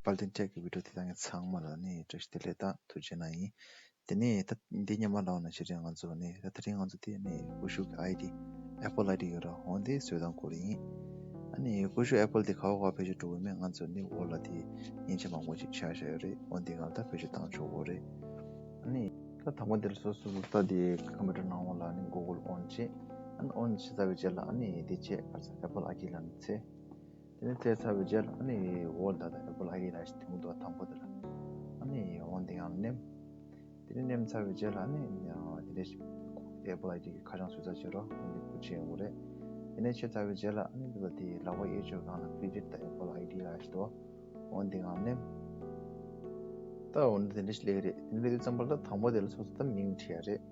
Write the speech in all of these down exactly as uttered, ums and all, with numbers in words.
དཔལ་ལྡན་ཊེག་གི་བི་ཌིའོ་དེ་དག་གི་ཚང་མ་ལ་ནི་བཀྲ་ཤིས་བདེ་ལེགས་དང་ཐུགས་རྗེ་གནང་ཡིན། དེ་ནས་ད་འདི་སྔོན་མ་ལབ་ན་ཞེ་དྲག་ང་ཚོ་ནི་ད་དེ་རིང་ང་ཚོ་དེ་ནི་ཀུ་ཤུ་གི་ཨའི་ཌི་ཨེ་པལ་ཨའི་ཌི་ཡོད་ར་འོ་འདི་བཟོ་སྟངས་སྐོར་ཡིན། ཨ་ནི་ཀུ་ཤུ་ཨེ་པལ་དེ་ག་བ་ག་བ་བེད་སྤྱོད་འགྲོ་གི་མེད། ང་ཚོ་ནི་འོག་ལ་དེ་མཉེན་ཆས་མང་པོ་ཅིག་ཆགས་བཞག་ཡོད་རེད། འོ་འདི་ང་ལ་ད་བེད་སྤྱོད་བཏང་ཆོག་གོ་རེད། ཨ་ནི་ད་དང་པོ་དེར་སོ་སོ་ད་དེ་ཀམ་པུ་ཊར་ནང་ལ་ནི་གུ་གལ་ཨོན་བྱེད། ཨ་ནི་ཨོན་བྱེད་ཚར་བའི་རྗེས་ལ་ཨ་ནི་དེ་བྱེད་ག་རེ་ཟེར་ཨེ་པལ་ཨའི་ཌི་ལ་ནི་བཙལ། དེ་ནས་བཙལ་ཚར་བའི་རྗེས་ལ་ཨ་ནི་འོག་ལ་ད་ལྟ་ཨེ་པལ་ཨའི་ཌི་ལ་ཞིག་དེ་མོ་འདུག་དང་པོ་དེ་ལ་ཨ་ནི་འོ་འདི་ཡང་མནན། དེ་ནས་མནན་ཚར་བའི་རྗེས་ལ་ཨ་ནི་དེ་འདྲ་ཞིག་ཨེ་པལ་ཨའི་ཌི་གི་ཁ་བྱང་བཟོས་ཚར་བྱེད་རོགས་ཨ་ནི་སྐུ་མཁྱེན་ཡོང་གི་རེད། དེ་ནས་བྱས་ཚར་བའི་རྗེས་ལ་ཨ་ནི་འདི་ལ་དེ་ལག་པ་གཡས་ཕྱོགས་སྒང་ལ་ཀི་རི་ཨེ་ཊི་ད་ཨེ་པལ་ཨའི་ཌི་ལ་ཞིག་འདུག་འོ་འདི་ཡང་མནན། ད་འོ་འདི་དེ་འདྲ་ཞིག་སླེབས་ཀྱི་རེད། དེ་འདྲ་སླེབས་དུས་ཙམ་པ་ལ་ད་དང་པོ་དེ་ལ་སོ་སོ་ད་མིང་བྲིས་ཡ་རེད།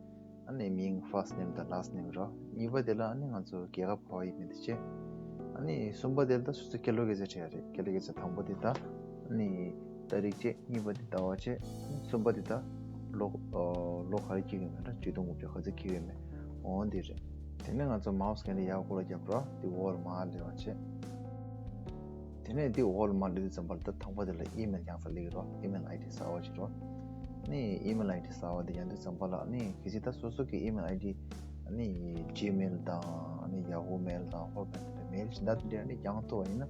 ཨ་ནི་མིང་first name དང་last name རོ། གཉིས་པ་དེ་ལ་ཨ་ནི་ང་ཚོ་རྒྱལ་ཁབ་ག་བ་ཡིན་མིན་དེ་བྱས། ཨ་ནི་གསུམ་པ་དེ་ལ་ད་སོ་སོ་ཀེ་ལོ་གེ་ཟེར་བྲིས་ཡ་རེད། ཀེ་ལོ་གེ་ཟེར་དང་པོ་དེ་ད་ཨ་ནི་ཏ་རིག་བྱས། གཉིས་པ་དེ་ཟླ་བ་བྱས། གསུམ་པ་དེ་ད་ལོ་ཨ་ལོ་ག་རེ་འཁྱེར་གྱི་མེད་ན་ཆིག་སྟོང་དགུ་བརྒྱ་ག་ཚོད་འཁྱེར་གྱི་མེད་འོ་འདི་རེད། དེ་ནས་ང་ཚོ་མའོ་སི་གན་དེ་ཡར་སྐོར་ལ་རྒྱབ་རོགས། དེ་འོག་ལ་མར་སླེབས་པ་བྱས། དེ་ནས་འདི་འོག་ལ་མར་སླེབས་དུས་ཙམ་པ་ལ་ད་དང་པོ་དེ་ལ་ཨི་མེལ་རྒྱག་ས་སླེབས་ཀྱི་རོ། ཨི་མེལ་ཨའི་ཌི་གསར་པ་ཅིག་རོ། ནི་ཨི་མེལ་ཨའི་ཌི་གསར་པ་དེ་རྒྱག་དུས་ཙམ་པ་ལ་ནི་གལ་སྲིད་ད་སོ་སོ་གི་ཨི་མེལ་ཨའི་ཌི་ནི་ཇི་མེལ་དང་ནི་ཡ་ཧུ་མེལ་དང་ཧོར་ག་ནི་མེལ་གཞན་དག་དེ་འདྲ་ནི་རྒྱག་ཐུབ་པ་ཡིན་ན་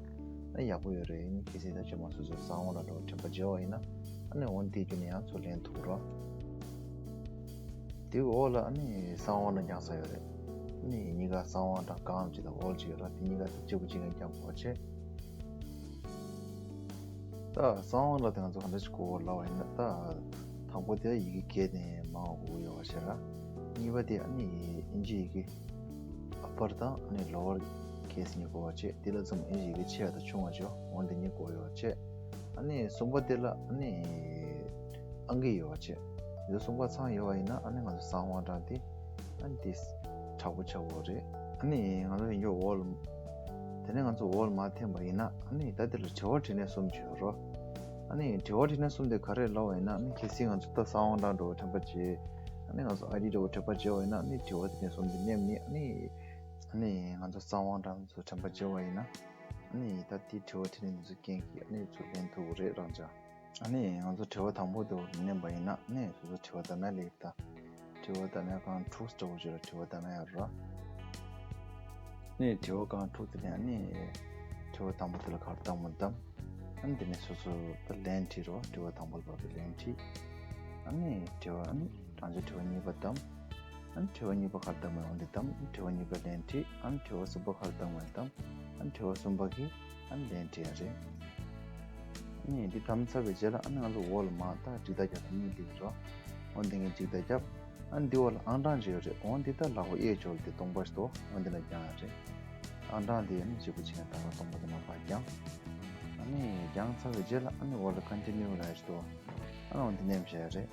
ནི་ཡག་པོ་ཡོད་རེད། ནི་གལ་སྲིད་ད་ཅི་མ་སོ་སོ་གསང་བ་ལ་འགྲོ་དྲན་པ་བརྗེ་བ་ཡིན་ན་ནི་འོ་དེ་བརྒྱུད་ནས་ཡང་ཚུར་ལེན་ཐུབ་རོ། དེའི་འོག་ལ་ཨ་ནི་གསང་བ་ནང་རྒྱག་ས་ཡོད་རེད། ཨ་ནི་གཉིས་ཀ་གསང་བ་དང་གང་ཅིག་དང་འོལ་ཅིག་ཡོད་ར། དེ་གཉིས་ཀ་དེ་གཅིག་པུ་གཅིག་ཀྱང་རྒྱག་དགོས་བྱས། ད་གསང་བ་ལ་དེ་ང་ཚོ་ག་འདྲ་ཞིག་དགོས་ལབ་པ་ཡིན་ན། ད་དང་པོ་དེ་ཡི་གེ་བརྒྱད་ནས་མང་བ་དགོས་ཡོད་བྱས་ར། གཉིས་པ་དེ་ཨ་ནི་ཨིན་ཇི་ཡི་གེ་ཨ་པར་དང་ཨ་ནི་ལོ་ཝར་ཀེ་སི་གཉིས་དགོས་བྱས། དེ་ལ་ཙམ་ཨིན་ཇི་ཡི་གེ་ཆེ་བ་དང་ཆུང་བ་བྱས་འོ་འདི་གཉིས་དགོས་ཡོད་བྱས། ཨ་ནི་གསུམ་པ་དེ་ལ་ཨ་ནི་ཨང་ཀི་ཡོད་བ་བྱས། འདི་གསུམ་ཀ་ཚང་ཡོད་བ་ཡིན་ན་ཨ་ནི་ང་ཚོ་གསང་བ་འདྲ་དེ་ཨ་ནི་དེ་དྲག་པོ་ཆགས་ཡོད་རེད། ཨ་ནི་ང་ཚོ་ཡིན་རྒྱུ་འོལ། དེ་ནས་ང་ཚོ་འོལ་མར་འཐེན་པ་ཡིན་ན་ཨ་ནི་ད་དེ་ལ་དྲི་བ་དྲིས་ལན་གསུམ་ཅིག་ཡོད་རོ། ཨ་ནི་དྲི་བ་དྲིས་ལན་གསུམ་དེ་ག་རེ་ལབ་པ་ཡིན་ན་ཨ་ནི་གལ་སྲིད་ང་ཚོ་ད་གསང་བ་འདྲ་འགྲོ་བའི་དྲན་པ་བརྗེད། ཨ་ནི་ང་ཚོ་ཨའི་ཌི་འདྲ་བོ་དྲན་པ་བརྗེད་པ་ཡིན་ན་ཨ་ནི་དྲི་བ་དྲིས་ལན་གསུམ་དེ་མནན་ནས་ཨ་ནི་ཨ་ནི་ང་ཚོ་གསང་བ་འདྲ་ཚོ་དྲན་པ་བརྗེད་པ་ཡིན་ན། ཨ་ནི་ད་དེ་དྲི་བ་དྲིས་ལན་འདི་ཚོ་རྐྱེན་གྱིས་ཨ་ནི་ཚུར་ལེན་ཐུབ་ཀྱི་རེད་རང་ཅག་ཨ་ནི་ང་ཚོ་དྲི་བ་དང་པོ་དེ་མནན་པ་ཡིན་ན་ཨ་ནི་སོ་སོ་དྲི་བ་བདམས་ཡ་སླེབས་ད། དྲི་བ་བདམས་ཡ་སྒང་ཊུལ་སི་འདྲ་བོ་ཅིག་ལ་དྲི་བ་བདམས་ཡ་ར། ཨ་ནི་དྲི་བ་སྒང་ཊུལ་སི་དེ་ནས་ཨ་ནི་དྲི་བ་དང་པོ་དེ་ལ་ག་རེ་བདམས་མ་བདམས། ཨ་ནི་དེ་ནས་སོ་སོ་ད་ལན་བྲིས་རོ། དྲི་བ་དང་པོ་ལ་བབས་པའི་ལན་བྲིས། ཨ་ནི་དྲི་བ་ཨ་ནི་རང་ཅག་དྲི་བ་གཉིས་པ་བདམས། ཨ་ནི་དྲི་བ་གཉིས་པ་ག་རེ་བདམས་མ་ཡོང་དེ་བདམས། ཨ་ནི་དྲི་བ་གཉིས་པ་ལན་བྲིས། ཨ་ནི་དྲི་བ་གསུམ་པ་ག་རེ་བདམས་མ་ཡོང་བདམས། ཨ་ནི་དྲི་བ་གསུམ་པ་གི་ཨ་ནི་ལན་བྲིས་ཡ་རེད། ཨ་ནི་འདི་བདམས་ཚར་བའི་རྗེས་ལ་ཨ་ནི་ང་ཚོ་འོག་ལ་མར་ད་ཅིག་ད་རྒྱབ་གཉིས་སླེབས་རོ། འོ་འདི་ངས་ཅིག་ད་རྒྱབ། ཨ་ནི་འདི་འོག་ལ་ཨང་གྲངས་ཅིག་ཡོད་རེད། འོ་འདི་ད་ལག་པ་གཡས་ཕྱོགས་ལ་དེ་སྟོང་པ་ཞིག་འདུག་འོ་འདི་ལ་རྒྱག་ཡ་རེད། ཨང་གྲངས་དེ་ཨ་ནི་གཅིག་པུ་བྱས་ནས་ད་ག་སྟོང་པ་དེ་ནང་ཕར་རྒྱག་ཨ་ནི་རྒྱག་ཚར་བའི་རྗེས་ལ་ཨ་ནི་འོག་ལ་ཀོན་ཊི་ནིའུ་ལབ་ཡ་ཞིག་འདུག་ཨ་ནི་འོ་འདི་མནན་བཞག་ཡ་རེད།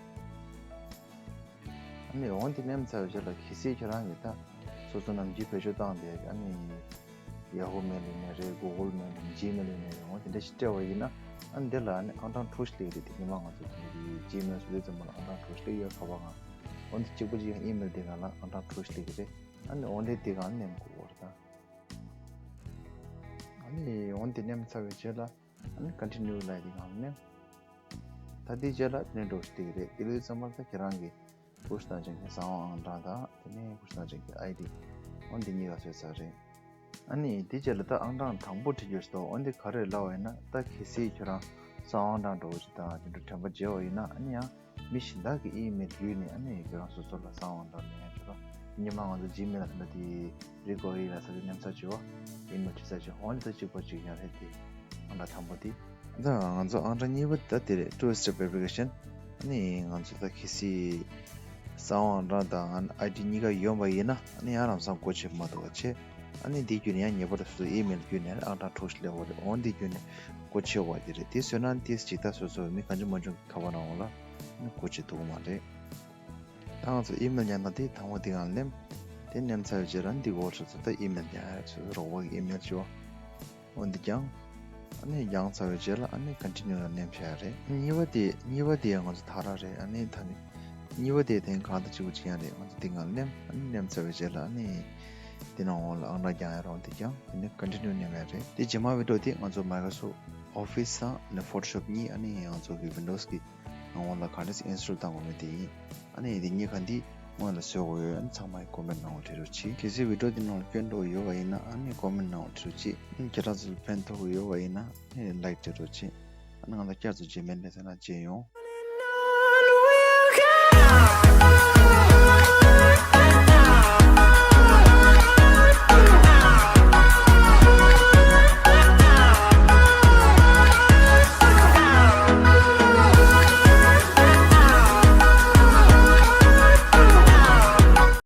ཨ་ནི་འོ་འདི་མནན་ཚར་བའི་རྗེས་ལ་གལ་སྲིད་ཁྱེད་རང་གིས་ད་སོ་སོ་ནམ་རྒྱུན་བེད་སྤྱོད་བཏང་བསྡད་ཨ་ནི་ཡ་ཧུ་མེལ་ཡིན་ནའི་རེད། གུ་གལ་མེལ་ཡིན་ནའི་ཇི་མེལ་ཡིན་ནའི་རེད། འོ་དེ་འདྲ་ཞིག་སྤྲད་པ་ཡིན་ན་ཨ་ནི་འདི་ལ་ཨ་ནི་ཨང་གྲངས་དྲུག་ཞིག་སླེབས་རེད། དེ་ཉི་མ་ང་ཚོ་དེ་འདྲ་ཇི་མེལ་བཟོ་དུས་ཙམ་པ་ལ་ཨང་གྲངས་དྲུག་ཞིག་སླེབས་ཡོད་ཁ་པར་སྒང་། འོ་འདི་གཅིག་པུ་གཅིག་ཨི་མེལ་དེ་སྒང་ལ་ཨང་གྲངས་དྲུག་ཞིག་སླེབས་ཀྱི་རེད། ཨ་ནི་འོ་འདི་དེ་སྒང་མནན་དགོས་རེད་ད། ཨ་ནི་འོ་འདི་མནན་ཚར་བའི་རྗེས་ལ་ཨ་ནི་ཀོན་ཊི་ནིའུ་ལབ་ཡ་དེ་སྒང་མནན། ད་དེའི་རྗེས་ལ་དེ་ནས་འགྲོ་ཞིག་སླེབས་ཀྱི་རེད། དེ་ལོའི་ཙམ་པ་ལ་ད་ཁྱེད་རང་གིས་ཀུ་ཤུ་ནང་བྱེད་མཁན་གསང་བ་ཨང་གྲངས་དང་དེ་ནས་ཀུ་ཤུ་ནང་བྱེད་མཁན་ཨའི་ཌི། འོ་འདི་གཉིས་ཀ་བཟོས་ཚར་རེད། ཨ་ནི་དེའི་རྗེས་ལ་ད་ཨང་གྲངས་དང་པོ་བྲིས་རྒྱུ་ཞིག་འདུག་འོ་འདི་ག་རེ་ལབ་པ་ཡིན་ན་ད་གལ་སྲིད་ཁྱོད་རང་གསང་བ་ཨང་གྲངས་འདྲ་བོ་ཞིག་དང་དེ་འདྲ་དྲན་པ་བརྗེད་པ་ཡིན་ན་ཨ་ནི་ཡང་མི་གཞན་དག་གི་ཨི་མེལ་བརྒྱུད་ནས་ཨ་ནི་ཁྱོད་རང་སོ་སོ་ལ་གསང་བ་ཨང་གྲངས་ལེན་ཡ་ཆོག་ར། ཉི་མ་ང་ཚོ་ཇི་མེལ་ལ་ད་ལྟ་དེ་རི་གོ་རི་ལ་ས་ཆ་མཉམ་ས་བྱེད་པ་ཨི་མེལ་བྲིས་ས་བྱེད་འོ་འདི་ད་གཅིག་པ་གཅིག་ཡང་རེད་དེ། ཨང་གྲངས་དང་པོ་དེ། ད་ང་ཚོ་ཨང་གྲངས་གཉིས་པ་ད་དེ་རེད། Two step verification། ཨ་ནི་ང་ཚོ་ད་གལ་སྲིད་གསང་བ་ཨང་གྲངས་དང་ཨའི་ཌི་གཉིས་ཀ་ཡོད་པ་ཡིན་ན་ཨ་ནི་ཡང་ལམ་སང་སྒོ་ཕྱེ་མ་ཐུབ་པ་བྱས། ཨ་ནི་འདི་བརྒྱུད་ནས་ཡང་ཉེ་པར་དུ་ཨི་མེལ་བརྒྱུད་ནས་ཨང་གྲངས་དྲུག་ཞིག་སླེབས་པ་རེད། འོ་འདི་བརྒྱུད་ནས་སྒོ་ཕྱེ་བ་དེ་རེད། དེ་བཟོས་ན་དེ་ཇི་ལྟར་སོ་སོ་མི་གང་བྱུང་མང་བྱུང་གི་ཁ་པར་ནང་ལ་ཨ་ནི་སྒོ་ཕྱེ་ཐུབ་ཀྱི་མ་རེད། ད་ང་ཚོ་ཨི་མེལ་ཉར་སྟངས་དེ་དང་པོ་འདི་སྒང་མནན། དེ་མནན་ཚར་བའི་རྗེས་ལ་འདི་འོག་སོ་སོ་ད་ཨི་མེལ་ཉར་ཡ་སོ་སོ་རོགས་པ་གི་ཨི་མེལ་ཅིག་ཡོད། འོ་འདི་བརྒྱངས། ཨ་ནི་བརྒྱངས་ཚར་བའི་རྗེས་ལ་ཨ་ནི་ཀོན་ཊི་ནིའུ་ལ་མནན་བཞག་ཡ་རེད། གཉིས་པ་དེ་གཉིས་པ་དེ་ང་ཚོ་ད་ར་རེད། ཨ་ནི་ད་ནི་གཉིས་པ་དེ་དེ་གང་ལྟར་གཅིག་པ་གཅིག་ཡང་རེད། ང་ཚོ་འདི་སྒང་མནན། ཨ་ནི་མནན་ཚར་བའི་རྗེས་ལ་ཨ་ནི་འདི་ནང་འོག་ལ་ཨང་གྲངས་བརྒྱངས་ཡ་རེད། འོ་འདི་བརྒྱངས། དེ་ནས་ཀོན་ཊི་ནིའུ་མནན་ཡ་རེད། དེ་རྗེས་མ་བི་ཌིའོ་དེ་ང་ཚོ་མའི་ཀོ་རོ་སོབ་ Office དང་ཨ་ནི་Photoshop གཉིས་ཨ་ནི་ང་ཚོ་གི་Windows གི་ནང་ལ་ག་འདྲས་install བཏང་དགོས་མིན་དེ་ཡིན། ཨ་ནི་དེ་གཉིས་ཀ་འདི་སྔོན་ལ་བཟོས་དགོས་ཡོད། ཨ་ནི་ཚང་མས་comment ནང་ལ་བྲིས་རོགས་བྱེད། གལ་སྲིད་video འདི་ནང་ལ་སྐྱོན་འགྲོ་ཡོད་པ་ཡིན་ན་ཨ་ནི་comment ནང་ལ་བྲིས་རོགས་བྱེད། ཨ་ནི་ཁྱེད་རང་ཚོ་ལ་ཕན་ཐོགས་ཡོད་པ་ཡིན་ན་ཨ་ནི་like བྲིས་རོགས་བྱེད། ཨ་ནི་ང་ཚོ་བསྐྱར་དུ་རྗེས་མའི་ལེ་ཚན་ལ་མཇལ་ཡོང་།